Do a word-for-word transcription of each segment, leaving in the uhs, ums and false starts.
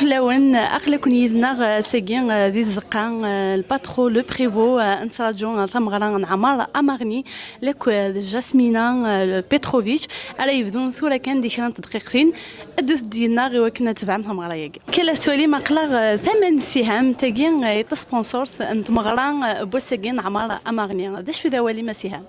Fell-awen, aql-aken yid-neɣ, eh, ass-agi, eh, di tzeqqa, eh, le patron, le prévôt, eh, nettraǧu, eh, tameɣra n Ɛmar Amarni, lakk, eh, d Jasmina, eh, Petrovic, ara yebdun tura kan di kra n tedqiqtin. Ddut-d yid-neɣ i wakken ad tebɛem tameɣra-agi. Kala tettwalim aql-aɣ, eh, tama n ssiham, tagi, eh, d tasponsort n tmeɣra, eh, n wass-agi n Ɛmar Amarni. D acu d awal-im a Siham?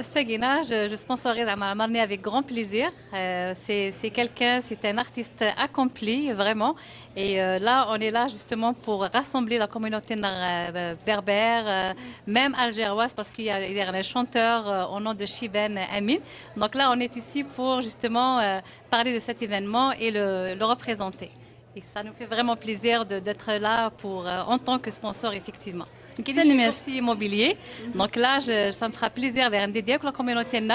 Sagina, je, je sponsorise Amar Amarni avec grand plaisir. Euh, c'est, c'est quelqu'un, c'est un artiste accompli, vraiment. Et euh, là, on est là justement pour rassembler la communauté euh, berbère, euh, même algéroise, parce qu'il y a, il y a un chanteur euh, au nom de Chiben Amin. Donc là, on est ici pour justement euh, parler de cet événement et le, le représenter. Et ça nous fait vraiment plaisir de, d'être là pour, euh, en tant que sponsor, effectivement. Donc, il est Tanemmirt. Aussi immobilier. Donc là, je, ça me fera plaisir de dédier la communauté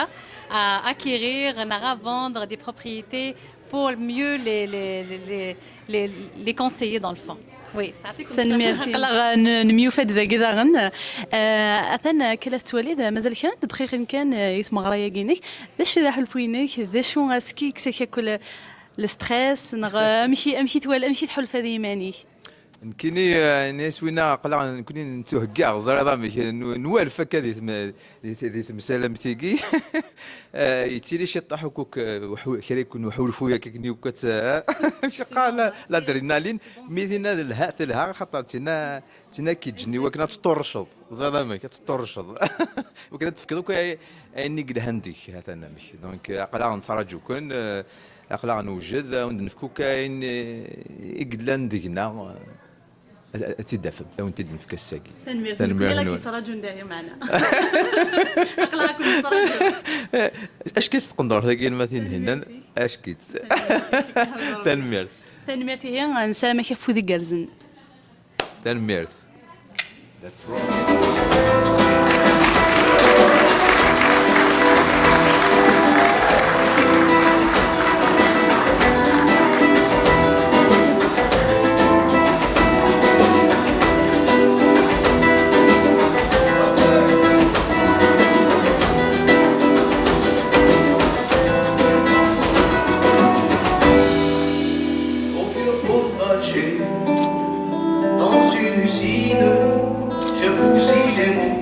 à acquérir, à vendre des propriétés pour mieux les, les, les, les, les conseiller dans le fond. Oui, ça fait comme ça. Tanemmirt. Aql-aɣ n- nemyufad dagi daɣen. Eh, atan, eh, akka la tettwaliḍ, eh, mazal kra n tedqiqin kan, eh, i tmeɣra-agi-inek. D acu i d aḥulfu-inek? D acu aski yekkes-ak akk le stress, neɣ, eh, amek i, amek i twala, amek i tḥulfa d yiman-ik? Nekkini, eh, ini-as winna aql-aɣ nekkni nettuhegga, ẓriḍ amek, n- nwalef akka di tem- di t- di temsalamt-agi. Eh, yettili ciṭṭaḥ ukuk, eh, uḥu- kra yakk n uḥulfu yakk akken yakk ad tt- amek se qqaren, l'adrénaline. Mi tinna d lha telha, xaṭer tinna, tinna k-iǧǧen i wakken ad teṭṭurrceḍ, ẓriḍ amek ad teṭṭurrceḍ. Wakken ad tefkeḍ akk ay- ayen i yelhan deg-k, hatan amek. Donc, eh, aql-aɣ nettraǧu-ken, eh, aql-aɣ newjed, ad wen-d-nefk akk ayen, eh, i yellan deg-neɣ, eh, ad ad tt-id-tafem, ad wen-t-id-nefk ass-agi. Tanemmirt. Tanemmirt-nwen. Nekkni la k-yettṛaǧun dahi maɛna. Aql-aɣ akk nettṛaǧu. Ack-itt tqendurt-agi n Matin Hinan. Ack-itt. Tanemmirt. Tanemmirt ihi, nessaram-ak afud igerrzen. Tanemmirt. That's right. Au vieux port d'Alger, dans une usine, je bousis les mots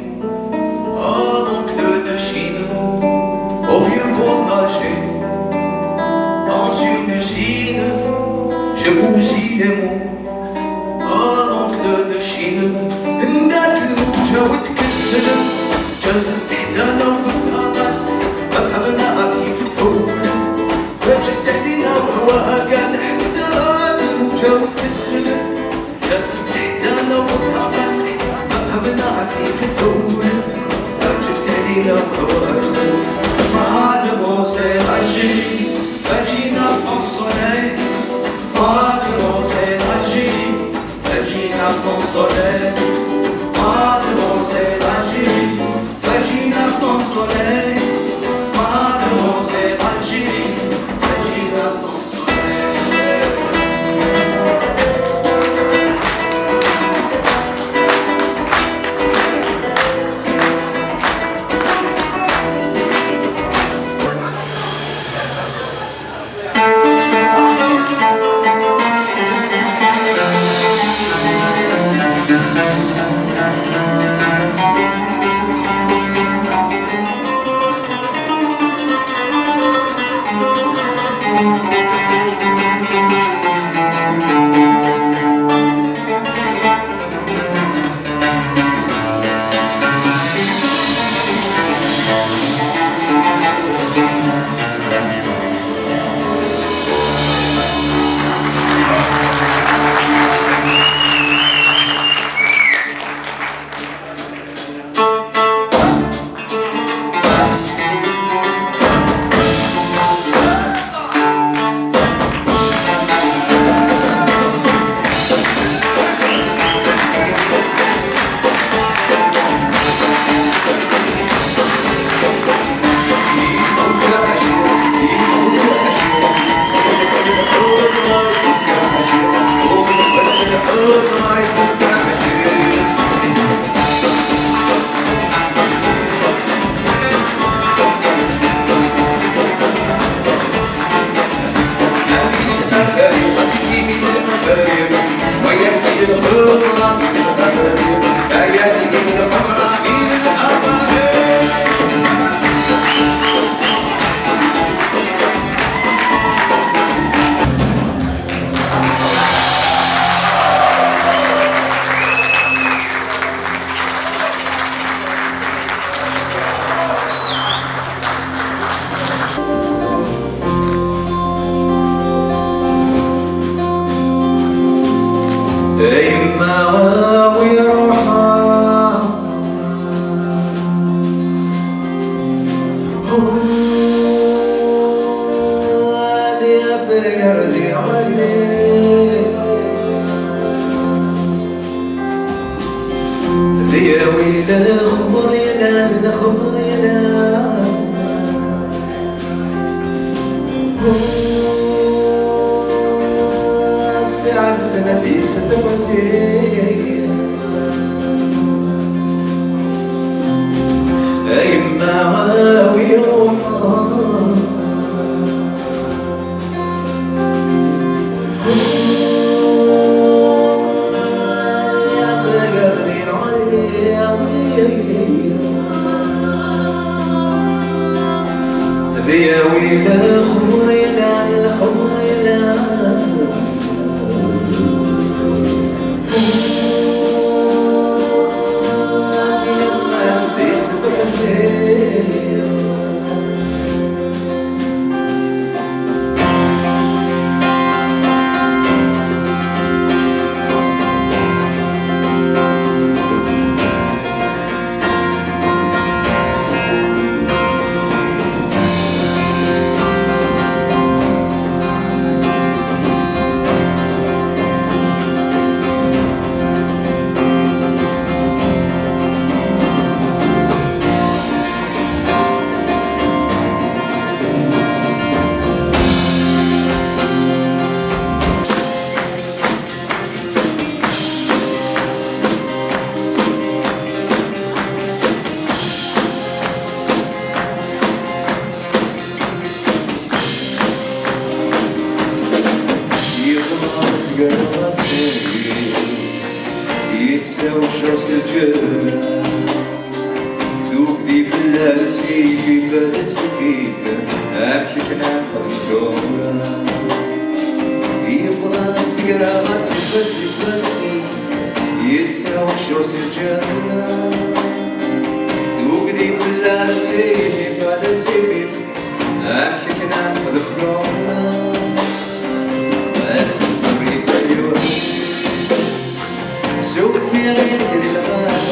à l'encre de Chine. Au vieux port d'Alger, dans une usine, je bousis les mots à l'encre de Chine. هندات الموجة وتكسلت، جازت حدانا وقلتها قاس، ما فهمنا كيف تهولت. هجت علينا وهواها كان حداد، الموجة وتكسلت. جازت حدانا وبالطاقة سعيدة، ما فهمنا كيف تهولت. هجت علينا وهواها خوف. Mademoiselle Algérie, فجينا ton soleil. Mademoiselle Algérie, فجينا ton soleil. Mademoiselle Algérie, فجينا ton soleil. Mademoiselle Algérie, فجينا ton soleil. A yemma, a wi iruḥen, ad yaf gar di ɛli. Di yawi lexber yellan, lexber yellan. Fi ɛzizen ad yessetem wasif. A yemma, a wi iruḥen, di yawi lexber yellan, lexber yellan. Yeḍra seg rrasi, yettawca s lǧerra. Tugdi fell-as tifif, ad tifif, amek akken ad nexdem tura. Yeḍra seg rrasi, fasi, fasi, yettawca s lǧerra. Tugdi fell-as tifif, ad tifif, amek akken ad nexdem tura. Aseffer iferyuḥ, sewwet iɣil di lɣar,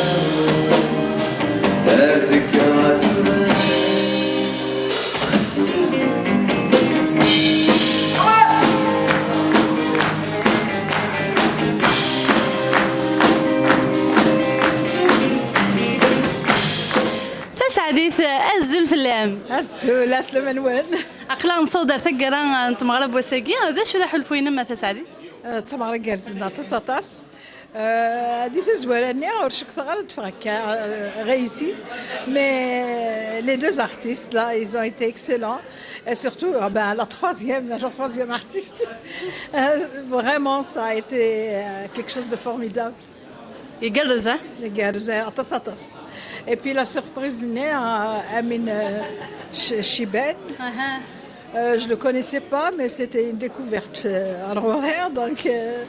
azekka ad turar. Tasaɛdit, azul fell-am. Azul, ɛeslama-nwen. Aql-aɣ nessaweḍ ar taggara n tmeɣra n wass-agi. D acu d aḥulfu-inem a Tasaɛdit? Eh, d tameɣra igerrzen aṭas, aṭas. Eh, di tazwara-nni, ur cukkteɣ ara d-teffeɣ akka, eh, réussi. Mais les deux artistes, là, ils ont été excellents. Et surtout, ah ben, la troisième, la troisième artiste. Euh, vraiment, ça a été, euh, quelque chose de formidable. Igerrez, hein? Igerrez, aṭas, aṭas. Et puis la surprise-nni, euh, Amine, euh, Ch-, Chibane. Uh-huh. Euh, je le connaissais pas, mais c'était une découverte, euh, à Rouen, donc, euh,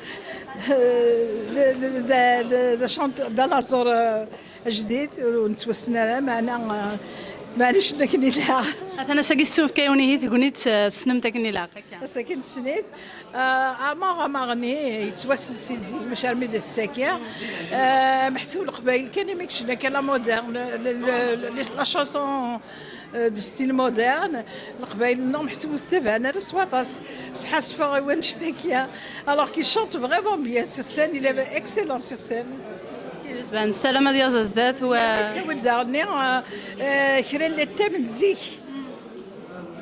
euh, de, de, de, de, de chanter dans la zone, euh, ajdid, ur nettwassen ara, meɛna, euh, meɛna cenna akken ilaq. Atan ass-agi tettufka-yawen ihi tegnit, euh, tessnem-t akken ilaq, akka. Ass-agi nessen-it. Euh, amaɣ, amaɣ-nni yettwassen si zik, mačči armi d ass-agi. Euh, meḥsub Leqbayel kan imi keččen akka la moderne, le, le, le, la chanson, euh, de style moderne. Leqbayel-nneɣ meḥsub ur t-ttabaɛen ara s waṭas. Sḥassfeɣ i wannect-agi. Alors qu'il chante vraiment bien sur scène, il est excellent sur scène. Tidet, ben, nessaram ad yaẓ zdat wa. Yettawi-d daɣen-nni, euh, euh, kra n les thèmes n zik.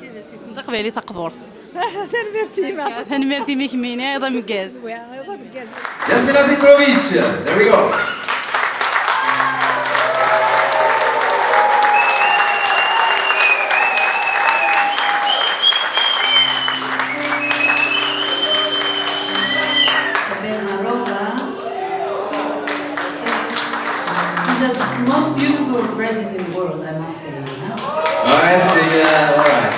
Tidet, yessen taqbaylit taqburt. Tanemmirt-im. Tanemmirt-im i kemmini, iḍ ameggaz. Iḍ ameggaz. Yasmina Petrovic, there we go. Saber Maroba. These are the most beautiful dresses in the world, I must say, you know? Ah, yes, yeah, all right.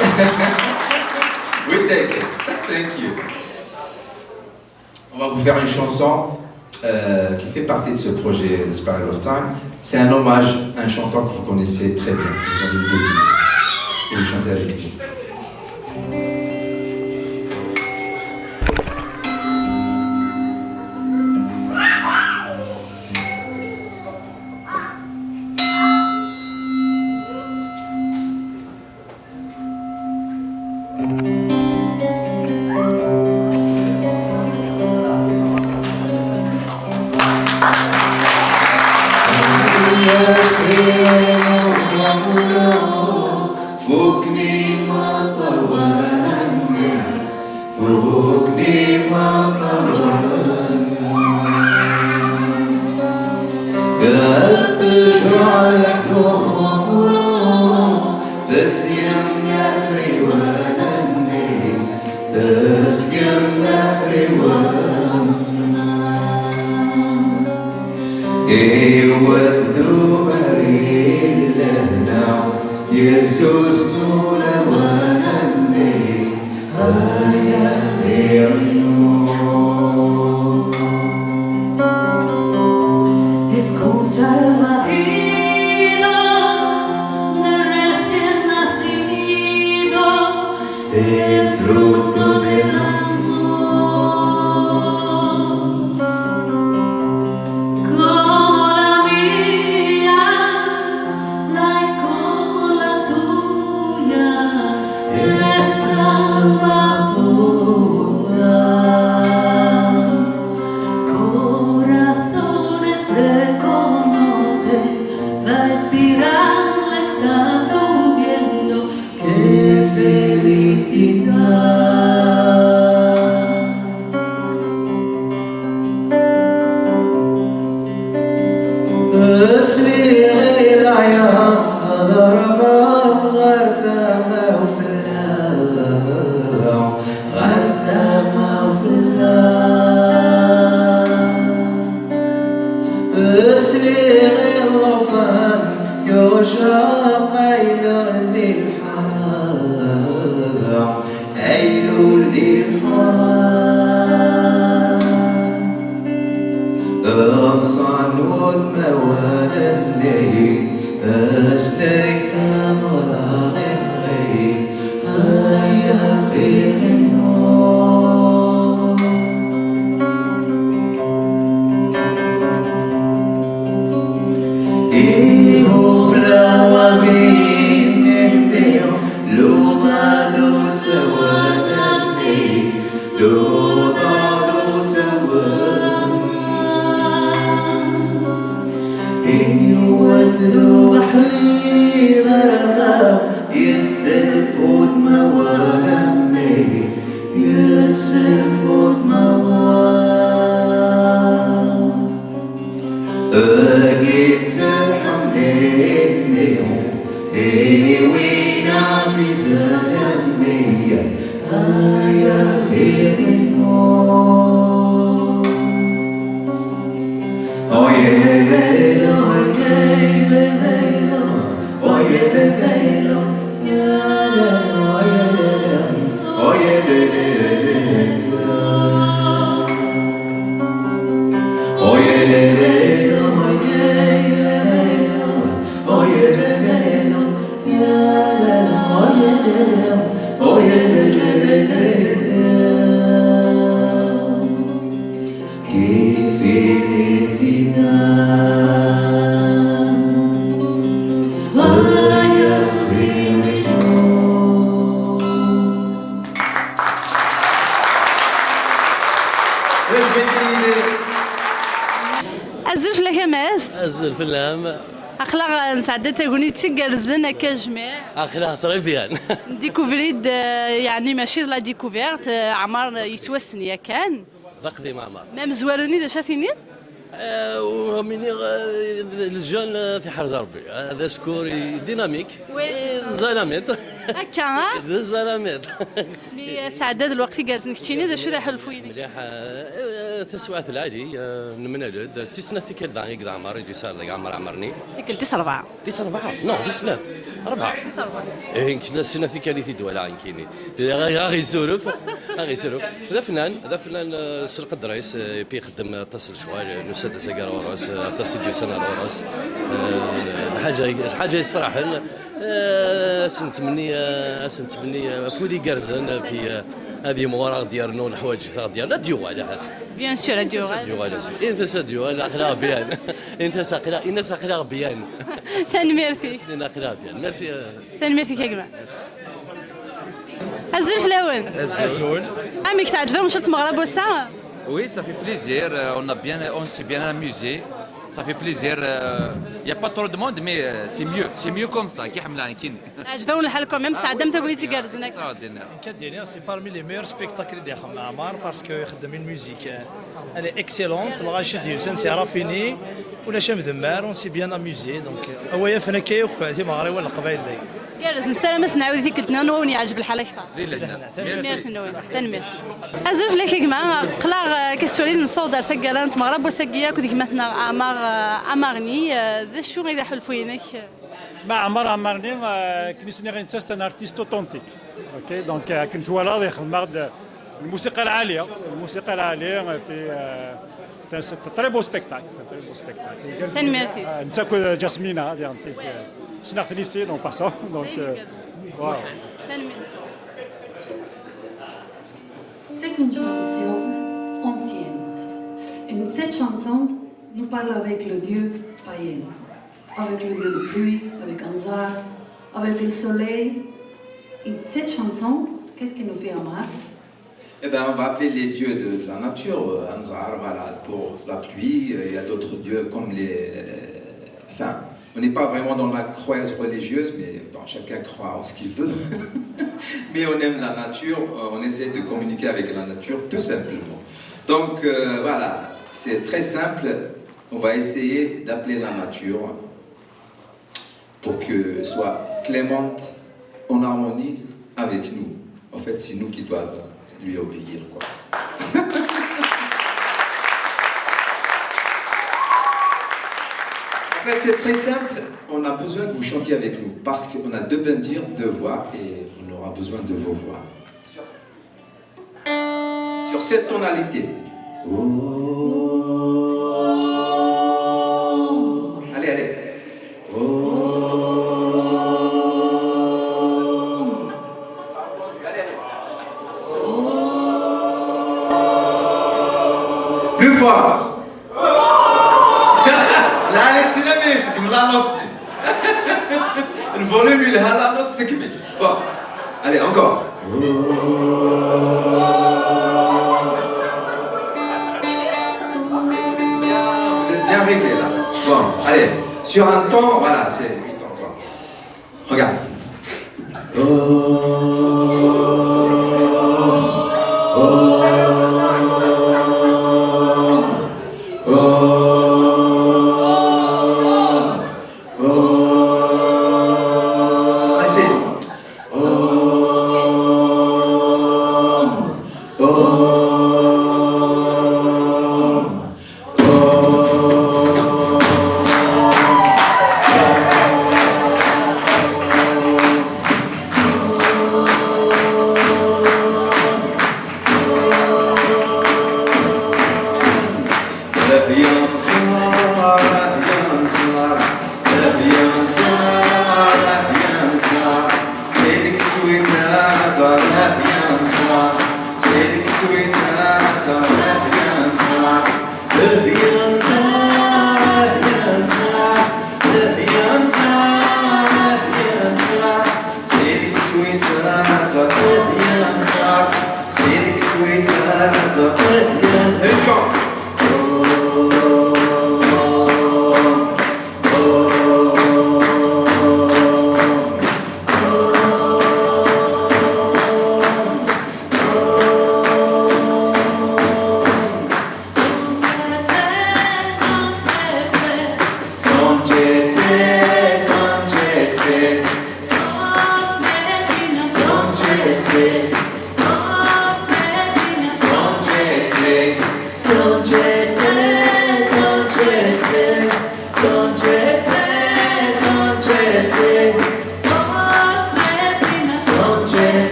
We take it. Thank you. On va vous faire une chanson, euh, qui fait partie de ce projet, The Spiral of Time. C'est un hommage à un chanteur que vous connaissez très bien. Vous allez le deviner. Et vous chantez avec nous. Tejreɛ leḥdur, tesyen afriwen-nni, tesyen afriwen. Iwet-d ubrid lehna, yezzuzen ulawen-nni, ay axiṛ-inu. Escucha el latido del recién nacido, el fruto del amor. Como la mía, la y como la tuya, es alma pura. Corazones reconocen, la espiral está subiendo. ¡Qué felicidad! Sliɣ i leɛyaḍ, ḍerbeɣ ɣer tama ufella, ɣer tama ufella. Sliɣ i llufan, yuceq aylul di lḥara, aylul di lḥara. Ḍsan wudmawen-nni, aslek tameɣra inɣi, ay axiṛ-inu. Ihubla wabin-nni, luḍa d usawen-nni, luḍa d usawen. Iwet d ubeḥri ɣerqeɣ, yesself udmawen-nni, yesself udmawen. Agi d lḥenni-nni, i win ɛzizen-nni, ay axiṛ-inu. Qué felicidad. Ay axiṛ-inu. Azul fell-ak a Mass. Azul fell-am. Aql-aɣ nesɛedda tagnit d tigerrzen akka jmiɛ. Aql-aɣ très bien. Découvrir-d, euh, yeɛni mačči d la découverte, euh, Ɛmar yettwassen yakan. D aqdim Ɛmar. Ma amezwaru-nni d acu ad t-iniḍ? Euh, ur am-iniɣ, euh, le jeune, euh, tiḥerz Rebbi. Euh, d askur i dynamique. Oui, c'est ça. Ẓalamit. Akka, ha? D ẓalamit. Mi, euh, tesɛeddaḍ lweqt igerrzen keččini, d acu d aḥulfu-inek? Mliḥ, euh, euh, taswiɛt lɛali, euh, nemlal-d. D tis snat tikkal da i d Ɛmar, i d-yesɛa deg Ɛmar Ɛmar-nni. Tikkelt tis ṛebɛa. Tis ṛebɛa? Non, tis snat. Ṛebɛa. Tis ṛebɛa. Eh, nekk la snat tikkal i t-id-walaɣ nekkini. Aɣ-, aɣ-isuref. Aɣ-isuref. D afnan, d afnan, eh, s lqedra-is, eh, et puis ixeddem aṭas n lecɣal, eh, nusa-d ass-agi ar ɣur-s, eh, aṭas i d-yusan ar ɣur-s. Eh, lḥaǧa, lḥaǧa yessefraḥen. Eh, ad s-nettmenni, eh, ad s-nettmenni, eh, afud igerrzen, eh, puis, eh, ad yimɣur ad ɣ-d-yernu leḥwayeǧ, ad ɣ-d-yernu, ad d-yuɣal, ahat. Bien sûr, ad d-yuɣal. Ad d-yuɣal, ass-, init-as ad d-yuɣal, aql-aɣ bien. Init-as aql-aɣ, init-as aql-aɣ bien. Tanemmirt-ik. Aql-aɣ bien. Merci, eh. Tanemmirt-ik a gma. Azul fell-awen. Azul. Amek teɛǧeb-am cwiṭ tmeɣra n wass-a? Oui, ça fait plaisir. Euh, on a bien, on s'est bien amusé. Ça fait plaisir. Il n'y a pas trop de monde, mais euh, c'est mieux. C'est mieux comme ça. كي حملان كين. Ɛejben lḥal quand même, tesɛeddam tagnit igerrzen akka. Extraordinaire. Nekk ad d-iniɣ, c'est parmi les meilleurs spectacles i d-ixdem Ɛmar, parce que ixeddem une musique, euh, elle est excellente, lɣaci d-yusan c'est raffiné, ulac amdemmar, on s'est bien amusé, donc euh, a wa yafen akka yakk timeɣriwin n Leqbayel dayen. Gerrez, nessaram ad s-nɛawed tikkelt-nniḍen, wa wen-yeɛjeb lḥal akteṛ. Di lehna. Tanemmirt-nwen. Tanemmirt. Azul fell-ak a gma. Qqleɣ, eh, akka tettwaliḍ nessaweḍ ar taggara n tmeɣra n wass-agi akked gma-tneɣ Ɛmar, eh, Amarni. Eh, d acu i d aḥulfu-inek? Ma Ɛmar Amarni, eh, akken i s-nniɣ, netta c'est un artiste authentique. Ok, donc, eh, akken twalaḍ, ixdem-aɣ-d lmusiqa lɛali, lmusiqa lɛali, et puis, eh, c'est un, c'est un très beau spectacle, c'est un très beau spectacle. Tanemmirt. Eh, netta akked Jasmina, diɣen, eh, ssneɣ-ten ici, en passant, donc, eh, voilà. Tanemmirt. C'est une chanson ancienne. Une- Cette chanson nous parle avec le dieu païen, avec le dieu de pluie, avec Anzar, avec le soleil. Et cette chanson, qu'est-ce qu'elle nous fait, Amar? Eh ben, on va appeler les dieux de, de la nature, euh, Anzar, voilà, pour la pluie. Euh, il y a d'autres dieux comme les, les- les- enfin, on n'est pas vraiment dans la croyance religieuse, mais bon, chacun croit en ce qu'il veut. Mais on aime la nature, euh, on essaie de communiquer avec la nature, tout simplement. Donc, euh, voilà, c'est très simple. On va essayer d'appeler la nature pour que soit clémente en harmonie avec nous. En fait, c'est nous qui doivent lui obéir, quoi. En fait, c'est très simple. On a besoin que vous chantiez avec nous parce qu'on a deux bandes de voix et on aura besoin de vos voix. Sur cette tonalité. Allez, allez. Plus fort. Là, Alex, il a mis, c'est comme la note. Le volume, il a la note, c'est que bon. Allez, encore. Vous êtes bien réglés là. Bon, allez. Sur un ton, voilà, c'est huit tons, quoi. Regarde. Essaye.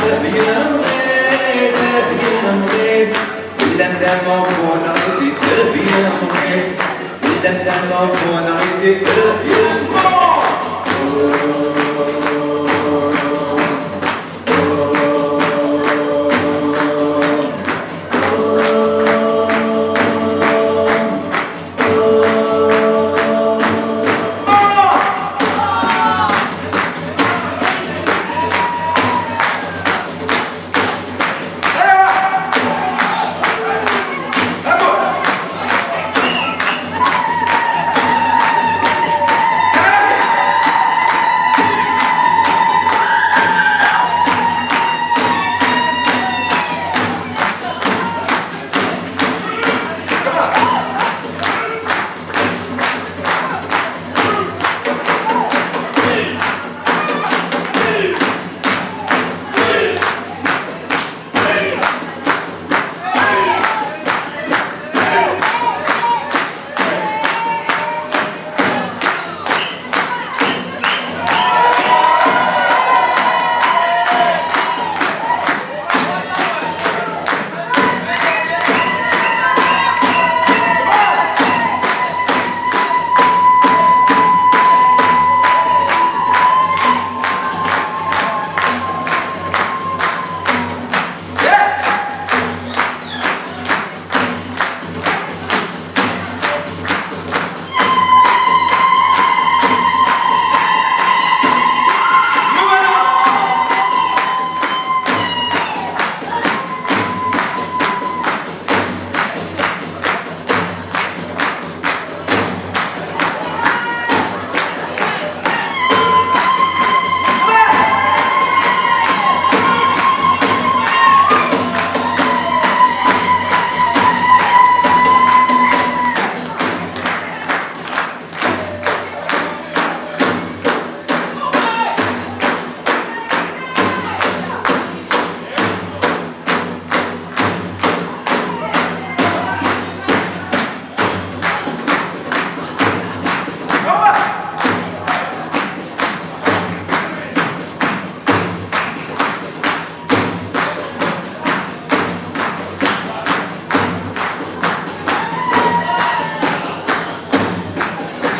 Bien, bien, bien. Llan d amafu neɣ ifi, bien, bien. Llan d amafu neɣ ifi, bien.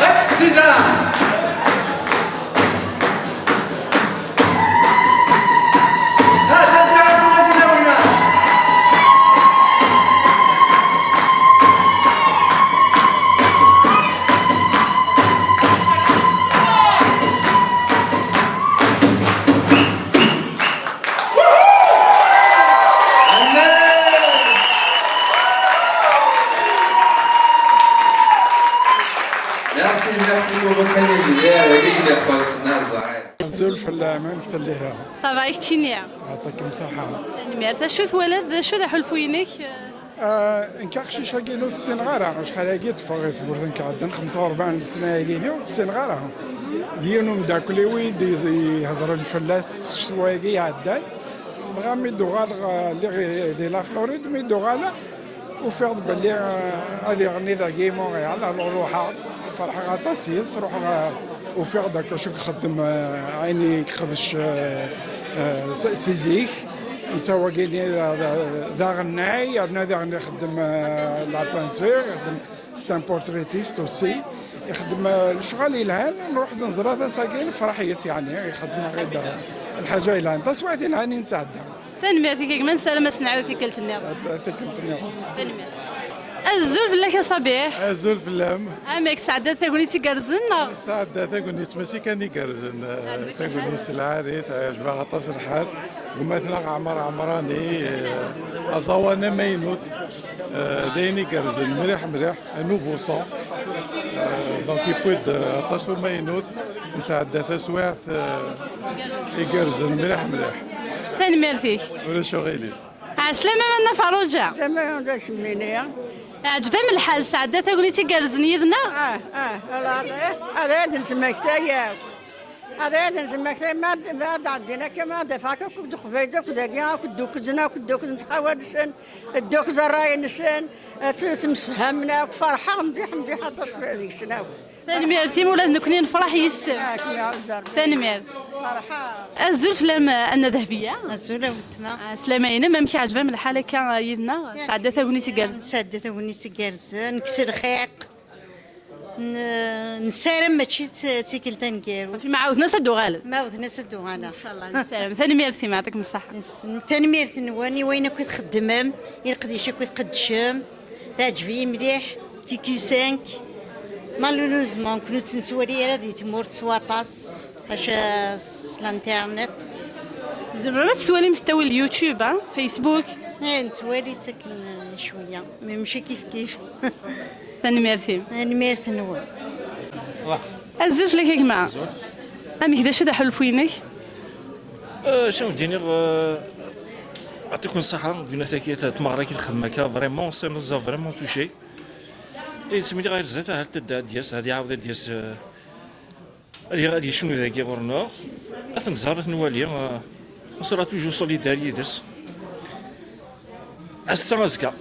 Accident! Merci, merci pour votre énergie. Azul fell-am, amek telliḍ? Ça va, i keččini? Yeɛṭikem ṣṣeḥḥa. Tanemmirt. Acu twalaḍ, d acu d aḥulfu-inek? Ah, nekk aqcic-agi ur t-ssineɣ ara, acḥal-agi ṭṭfeɣ i tmurt, nekk ɛeddan xemsa u rebɛin n lesna-agi-ni ur t-ssineɣ ara. D yiwen umeddakel-iw i d-ihedren fell-as ccetwa-agi iɛeddan. Dɣa mi d-uɣaleɣ, ah, lliɣ di la Floride, mi d-uɣaleɣ, ufiɣ-d belli, ah, ad iɣenni dagi i Montréal, alors ruḥeɣ-d, ferḥeɣ aṭas yes, ruḥeɣ, ah, ufiɣ-d akka acu ixeddem, ah, ayen i ixdec, ah, ah, s-, si zik. Netta wagi-nni d, d, d aɣennay, yerna daɣen ixeddem, ah, la peinture, ixeddem, c'est un portraitiste aussi. Ixeddem, ah, lecɣal yelhan, nruḥ-d neẓra-t ass-agi, nefreḥ yes, yeɛni, ixeddem-aɣ-id, ah, lḥaǧa yelhan. Taswiɛt yelhan i nesɛedda. Tanemmirt-ik a gma, nessaram ad s-nɛawed tikkelt nniḍen. Tikkelt nniḍen. Tanemmirt. Azul fell-ak a Ṣabiḥ. Azul fell-am. Amek, tesɛeddaḍ tagnit igerrzen, neɣ? Sɛedda tagnit, mačči kan igerrzen, eh, tagnit s lɛali, teɛjeb-aɣ aṭas lḥal. Gma-tneɣ Ɛmer Ɛemrani, eh, aẓawan amaynut, eh, d ayen igerrzen mliḥ mliḥ, un nouveau son. Eh, donc, yewwi-d, eh, aṭas umaynut, nesɛedda taswiɛt, eh, igerrzen mliḥ mliḥ. Tanemmirt-ik. Ulac uɣilif. Ɛeslama a Nna Ferruǧa. Ɛeslama a Nna Ferruǧa. Iɛǧeb-am lḥal, tesɛedda tagnit igerrzen yid-neɣ? Ah, ah, ala, eh, ad, ad nesmekta yakk. Ad, ad nesmekta, ma d, ma d ɛeddin akka, ma d afeɣ akk d uqbayl, akk dagi, akk ddukkzen, akk ddukkzen ttxawal-nsen, ddukz ṛṛay-nsen, t-, temsefhamen akk, ferḥeɣ mliḥ, mliḥ aṭas deg-sen akk. Tanemmirt-im, ula d nekkni nefṛeḥ yis-m. Ak, ya Rebbi. Tanemmirt. Azul fell-am, Anna Dehbiya. Azul a weltma. Ah, slama-inem, amek iɛǧeb-am lḥal akka yid-neɣ? Sɛedda tagnit igerrzen. Sɛedda tagnit igerrzen, kkes lxiq. N-, nessaram mačči d t-, d tikkelt taneggarut. Safi, ma ɛawden-as ad d-uɣalen. Ma ɛawden-as ad d-uɣaleɣ. Inchallah, nessaram. Tanemmirt-im, yeɛṭikem ṣṣeḥḥa. Yes, tanemmirt-nwen i wayen akk i txeddmem, i leqdic akk i tqeddcem. Teɛǧeb-iyi mliḥ, T Q cinq. Malheureusement, ur nettwali ara di tmurt s waṭas, ḥaca s l'internet. Tzemrem ad tettwalim s ttawil YouTube, ha? Facebook? Eh, nettwali-tt akken, eh, cwiya, mais mačči kif kif. Tanemmirt-im. Tanemmirt-nwen. Azul fell-ak a gma. Amek, d acu d aḥulfu-inek? Euh, acu ad wen-d-iniɣ, euh, yeɛṭikum ṣṣeḥḥa, deg unafag-agi, tmeɣra-agi txeddem akka, vraiment, ça nous a vraiment touché. Et yettmili ɣer zdat, ahat ad d-, ad d-yas, ad iɛawed ad d-yas, euh, ad y-, ad yecnu dagi ɣur-neɣ. Ad t-nẓer, ad t-nwali, euh, on sera toujours solidaire yid-s. Ass-a, azekka.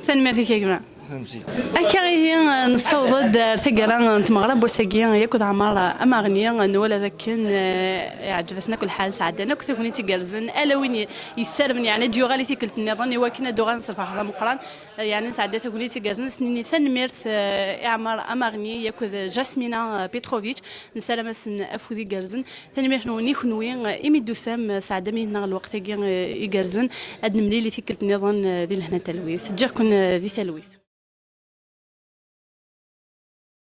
Tanemmirt-ik a gma. Tanemmirt. Akka ihi, nessaweḍ-d ar taggara n tmeɣra n wass-agi, yakk d Ɛmar Amaɣni, nwala d akken, eh, iɛǧeb-asen akk lḥal, sɛeddan akk tagnit igerrzen, ala win i-, yessarmen, yeɛni ad d-yuɣal i tikkelt nniḍen, i wakken ad d-uɣalen s lferḥ d ameqqran, eh, yeɛni nesɛedda tagnit igerrzen, ad s-nini tanemmirt, eh, i Ɛmar Amaɣni, yakk d Jasmina, eh, Petrovic, nessaram-asen afud igerrzen. Tanemmirt-nwen i kenwi, eh, imi d-tusam, eh, sɛeddam yid-neɣ lweqt-agi, eh, igerrzen, ad nemlil i tikkelt nniḍen, eh, di lehna talwit. Ǧǧiɣ-ken, eh, di talwit.